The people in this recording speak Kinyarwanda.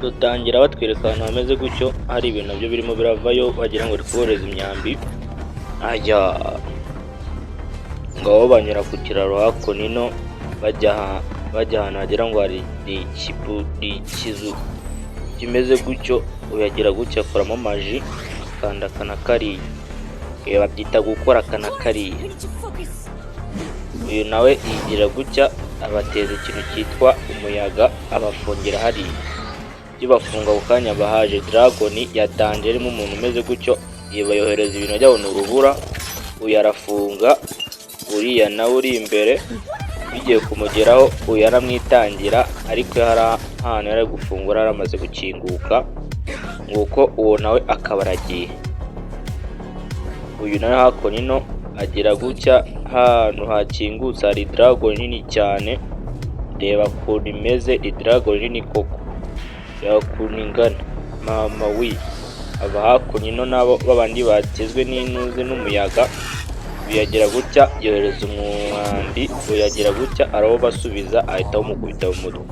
Dutangira batwereka ahantu hameze gutyo, hari ibintu nabyo birimo biravayo, wagira ngo bari kubohereza imyambi. Ajya ngaho banyura ku kiraro hakuno ino, bajya ahantu wagira ngo hari ikizu kimeze gutyo. Uyagira gutya, akoramo magie, akanda aka na kariya. Ibi babyita gukora aka na kariya. We need to focus. Uyu nawe yigira gutya, abateza ikintu cyitwa umuyaga, abafungira hariya. Bafunga ako kanya, bahaje dragon yatanje irimo umuntu umeze gutyo, bayohereza ibintu bajya ni urubura. Uyu arafunga, uriya nawe uri imbere bigiye kumugeraho, uyu aramwitangira, ariko hari ahantu yari ari gufungura yaramaze gukinguka. Nguko uwo nawe akaba aragiye. Uyu nawe hakuno ino agira gutya, ahantu hakingutse hari dragon nini cyane. Reba ukuntu imeze, dragon nini koko, reba ukuntu ingana, mama wi! Aba hakuno ino nabo babandi batezwe n'intuze n'umuyaga. Uyagira gutya, yohereza umwambi, uyagira gutya arawubasubiza, ahita awumukubita mu mutwe.